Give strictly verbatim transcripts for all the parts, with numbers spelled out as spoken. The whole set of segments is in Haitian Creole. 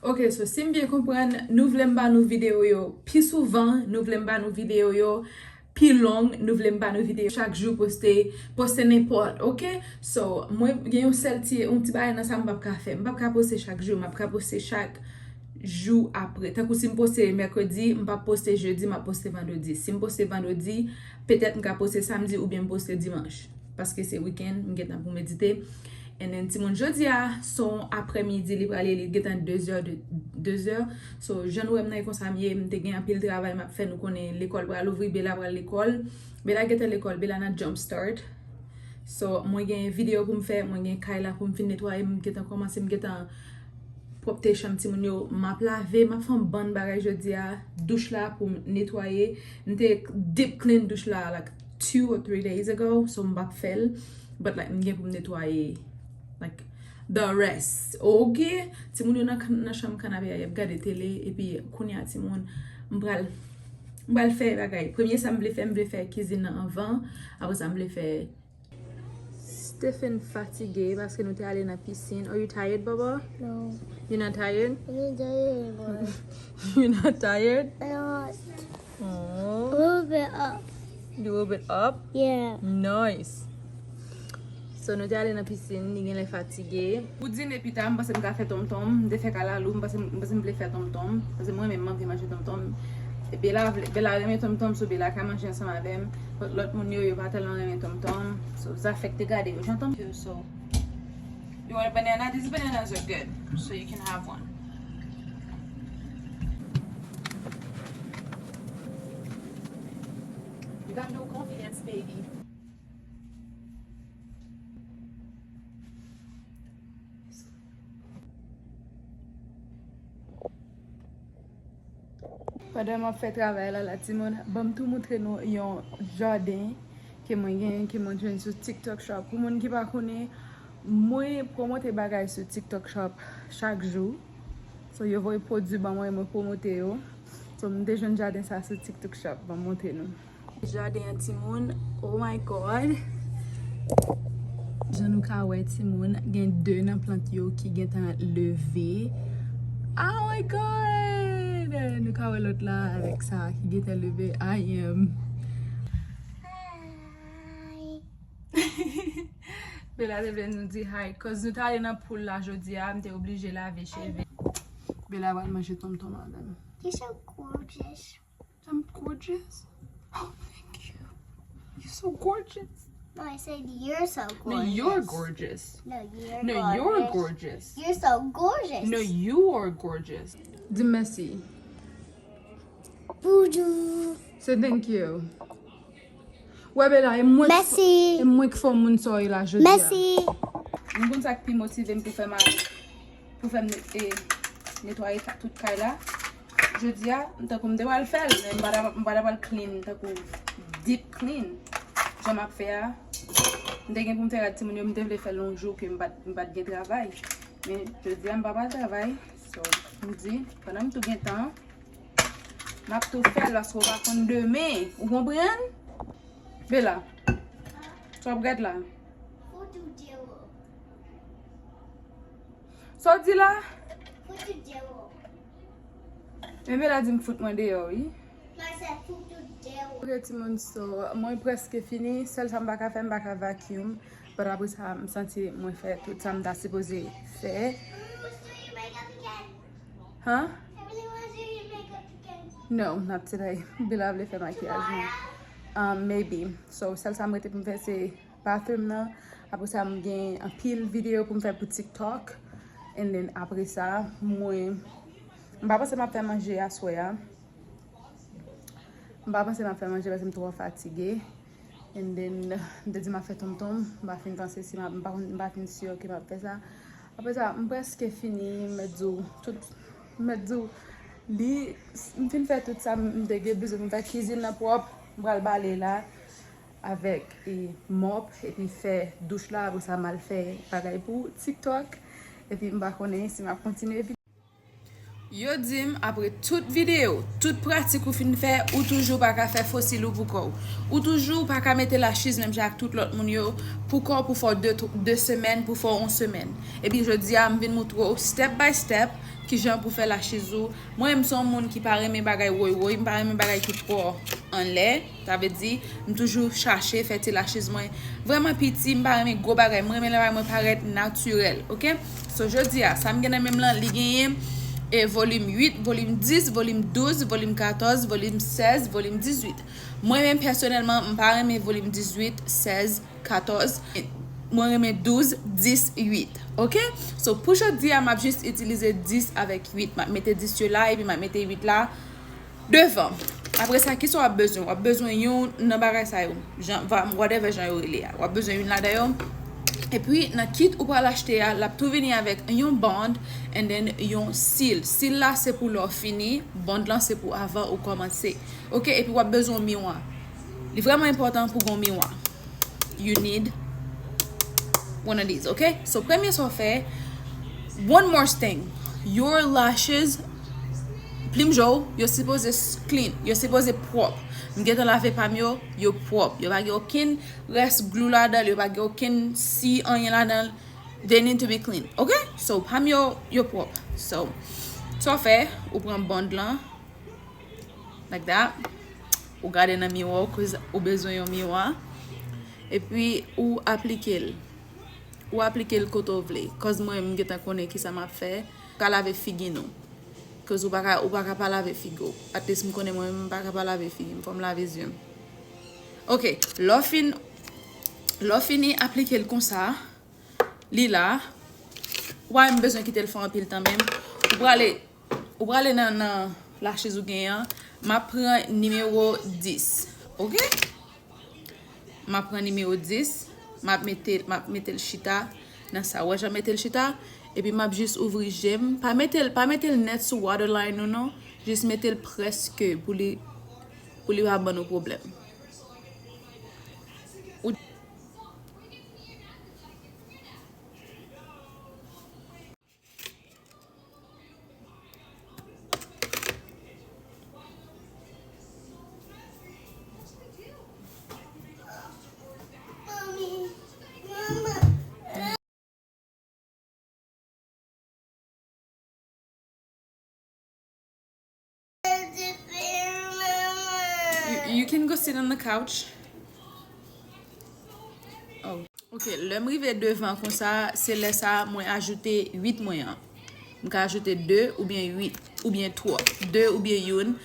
Ok, so si m byen konprann, nou vle m ba nou videyo yo pi souvan, nou vle m ba nou videyo yo pi long, nou vle m ba nou videyo chak jou, poste, poste nenpòt, ok? So, mwen gen yon sèl ti, yon ti bagay nan sa m p ap ka fè. M p ap ka poste chak jou, m ap ka poste chak jou apre. Tankou si m poste mèkredi, m p ap poste jedi, m ap poste vandredi. Si m poste vandredi, petèt m ka poste samdi oubyen m poste dimanch. Paske se wikenn, m gentan pou medite. And then, timoun, jodi a, se yon aprèmidi, li prale, li gentan de zè, de, de zè. So, jan nou wè m nan, e konsa m ye, m te gen anpil travay m ap fè, nou konnen lekòl pral ouvri, Bella pral lekòl. Bella gentan lekòl, Bella nan Jump Start. So, mwen gen videyo pou m fè, mwen gen kay la pou m fin netwaye, m gentan kòmanse, m gentan pwòpte chanm timoun yo, m ap lave, m ap fè yon bann bagay jodi a, douch la pou m netwaye. M te deep clean douch la, like, two or three days ago, so m p ap fè l. But, like, m gen pou m netwaye, like, the rest. Ok? Timoun yo nan, nan chanm kanape a, y ap gade tele, epi kounye a, timoun, m pral, m pral fè bagay. Premye sa m vle fè, m vle fè kizin nan anvan. Apre sa, m vle fè Stephen fatige paske nou te ale nan pisin. Are you tired, Baba? No. You not tired? I'm not tired anymore. You not tired? I'm not. Oh. A little bit up. You a little bit up? Yeah. Nice. So, nou te ale nan pisin, li genlè fatige. Pou dine pita, m panse m ka fè tonmtonm. M te fè kalalou, m panse, m panse m vle fè tonmtonm. Paske mwen menm, m anvi manje tonmtonm. E Bella vle, Bella renmen tonmtonm, so Bella ka manje ansanm avè m. But lòt moun yo, yo pa tèlman renmen tonmtonm. So, Zafèk te gade yo. Jan tonm yo, so. You want a banana? These bananas are good. So you can have one. You got no confidence, baby. Pandan m ap fè travay la, la, timoun, ban m tou moutre nou yon jaden ke mwen genyen, ke mwen jwenn sou TikTok Shop. Pou moun ki pa konnen, mwen pwomote bagay sou TikTok Shop chak jou. So, yo voye pwodui ban mwen, mwen pwomote yo. So, m te jwenn jaden sa sou TikTok Shop, ban m moutre nou. Jaden an, timoun, oh my God. Jan nou ka wè, timoun, gen de nan plant yo ki gentan leve. Oh my God! Nou ka wè lòt la avèk sa ki gentan leve. I am. Hi. Bella te vle nou di hi, 'cause nou t ale nan pool la jodi a, m te oblije lave cheve. Bella pral manje tonmtonm avè m. You're so gorgeous. I'm gorgeous. Oh, thank you. You're so gorgeous. No, I said you're so gorgeous. No, you're gorgeous. No, you're gorgeous. You're so gorgeous. No, you are gorgeous. Di mèsi. Bonjour. Say thank you. Wè, Bella, e mwen ki fè, e mwen ki fè moun sa w ye la jodi a. Mèsi. M konn sa k pi motive m pou fè ma-, pou fè m ne-, e, netwaye ka-, tout kay la. Jodi a, m tankou m te pral fè l, men m pa ta, m pa ta pral clean, tankou deep clean. Jan m ap fè a, m te gen pou m fè gad timoun yo, m te vle fè l yon jou ke m pa t, m pa t gen travay. Men jodi a, m pa pral travay. So, m di, pandan m tou gen tan, m ap tou fè l paske w pa konn demen. Ou konprann? Bella, sa w ap gad la? Fout ou deyò. Sa w di la? Fout ou deyò. Men Bella di m fout mwen deyò, wi. Ok, timoun, so, mwen prèske fini. Sèl sa m pa ka fè, m pa ka vacuum. But apre sa, m santi mwen fè tout sa m ta sipoze fè. Huh? No, not today. Bella vle fè makiyaj mwen. Um, maybe. So, sèl sa m rete pou m fè, se bathroom nan. Apre sa, m gen anpil videyo pou m fè pou TikTok. And then, apre sa, mwen, m pa panse m ap fè manje aswè a. M pa panse m ap fè manje paske m twò fatige. And then, m te di m ap fè tonmtonm. M pa fin panse si m ap, m pa konn, m pa fin si ke m ap fè sa. Apre sa, m prèske fini, m mèt di w tout, m mèt di w, li, m fin fè tout sa m te gen bezwen pou m fè. Kizin nan pwòp, m pral bale la avèk, e, mòp, epi fè douch la, apre sa, m al fè bagay pou TikTok, epi m pa konnen si m ap kontinye. Yo di m, apre tout videyo, tout pratik ou fin fè, ou toujou pa ka fè fo sil ou pou kò w. Ou toujou pa ka mete lachiz menm jan ak tout lòt moun yo pou kò w pou fè de, de semèn, pou fè yon semèn. Epi jodi a, m vin moutre w step by step kijan pou fè lachiz ou. Mwen, m se yon moun ki pa renmen bagay woy woy, m pa renmen bagay ki twò anlè. Sa vle di, m toujou chache fè ti lachiz mwen vrèman piti, m pa renmen gwo bagay, m renmen lè bagay mwen parèt natirèl, oke? So, jodi a, sa m gen nan men m lan, li genyen e volim uit, volim dis, volim douz, volim katòz, volim sèz, volim dizuit. Mwen menm pèsonèlman, m pa renmen volim dizuit, sèz, katòz. Mwen renmen douz, dis, uit. Oke? So, pou jodi a, m ap jis itilize dis avèk uit. M ap mete dis yo la, epi m ap mete uit la devan. Apre sa, kisa w ap bezwen? W ap bezwen youn nan bagay sa yo. Jan, va, whatever jan yo rele a. W ap bezwen youn ladan yo. Epi, nan kit ou pral achte a, l ap tou vini avèk yon bond and then yon sil. Sil la, se pou lè w fini. Bond lan, se pou avan ou kòmanse. Oke? Epi, w ap bezwen yon miwa. Li vrèman enpòtan pou gen yon miwa. You need one of these, oke? So, premye sa w fè, one more thing. Your lashes, plim je w, yo sipoze s-, clean, yo sipoze pwòp. M gentan lave pa m yo, yo pwòp. Yo pa gen okenn rès glou ladan l, yo pa gen okenn si anyen ladan l. They need to be clean, oke? So, pa m yo, yo pwòp. So, sa w fè, ou pran bond lan, like that. Ou gade nan miwa w, 'cause ou bezwen yon miwa. Epi, ou aplike l. Ou aplike l kote w vle. 'Cause mwen, m gentan konnen kisa m ap fè. Ou ka lave figi nou. 'Cause ou pa ka, ou pa ka pa lave figi w. At least m konnen mwen, m pa ka pa lave figi m. Fò m lave zye m. Oke, lè w fin, lè w fini aplike l konsa, li la. Why m bezwen kite l fè anpil tan menm? Ou prale, ou prale nan, nan lachiz ou genyen an. M ap pran nimewo dis. Oke? M ap pran nimewo dis, m ap mete, m ap mete l chita nan sa. Ou wè jan m mete l chita? Epi m ap jis ouvri je m. Pa mete l, pa mete l nèt sou waterline ou non. Jis mete l prèske pou li, pou li pa ban nou pwoblèm. Ou You, you can go sit on the couch. Oh. Oke, lè m rive devan konsa, se lè sa mwen ajoute uit mwen an. M ka ajoute de oubyen uit, oubyen twa. De oubyen youn,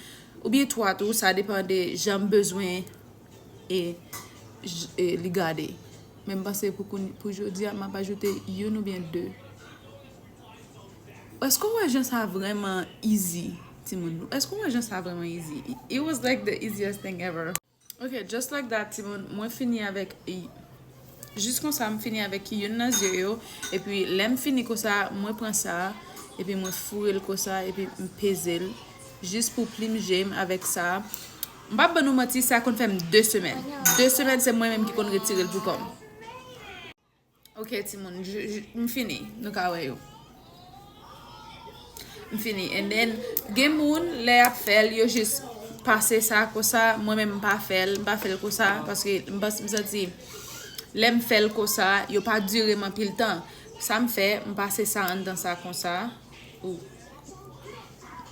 oubyen twa tou, sa depann de jan m bezwen e, j-, e li gade. Men m panse pou kounye, pou jodi a, m ap ajoute youn oubyen de. Èske w wè jan sa vrèman easy, timoun? Èske w wè jan sa vrèman easy? It, it was like the easiest thing ever. Ok, just like that, timoun. Mwen fini avèk, jis konsa, m fini avèk youn nan zye yo. Epi, lè m fini konsa, mwen pran sa, epi mwen foure l konsa, epi m peze l. Jis pou plim je m avèk sa. M p ap ban nou manti, sa konn fè m de semèn. De semèn, se mwen menm ki konn retire l pou kò m. Ok, timoun, j-, j-, m fini. Nou ka wè yo. M fini. And then, gen moun, lè y ap fè l, yo jis pase sa konsa. Mwen menm, m pa fè l. M pa fè l konsa. Paske m pas-, m santi, lè m fè l konsa, yo pa dire m anpil tan. Sa m fè, m pase sa anndan sa konsa. Ou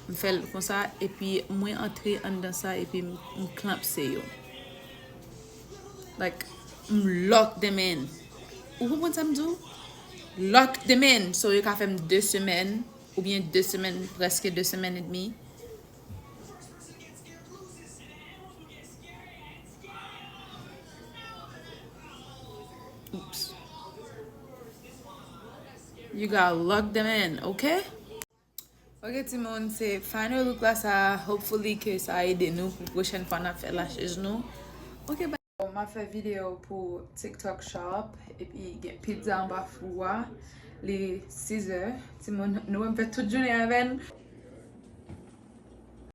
M fè l konsa, epi mwen antre anndan sa, epi m, m klamse yo. Like, m lock them in. Ou konprann sa m di w? Lock them in. So, yo ka fè m de semèn, oubyen de semèn, prèske de semèn edmi. Oops. You gotta lock them in, ok? Ok, timoun, se final look la sa. Hopefully ke sa ede nou pou pwochèn fwa n ap fè lashes nou. Ok, bye. Bon, m ap fè videyo pou TikTok shop, epi gen pizza anba fou a. Li sis è. Timoun, nou wè m fè tout jounen avè n.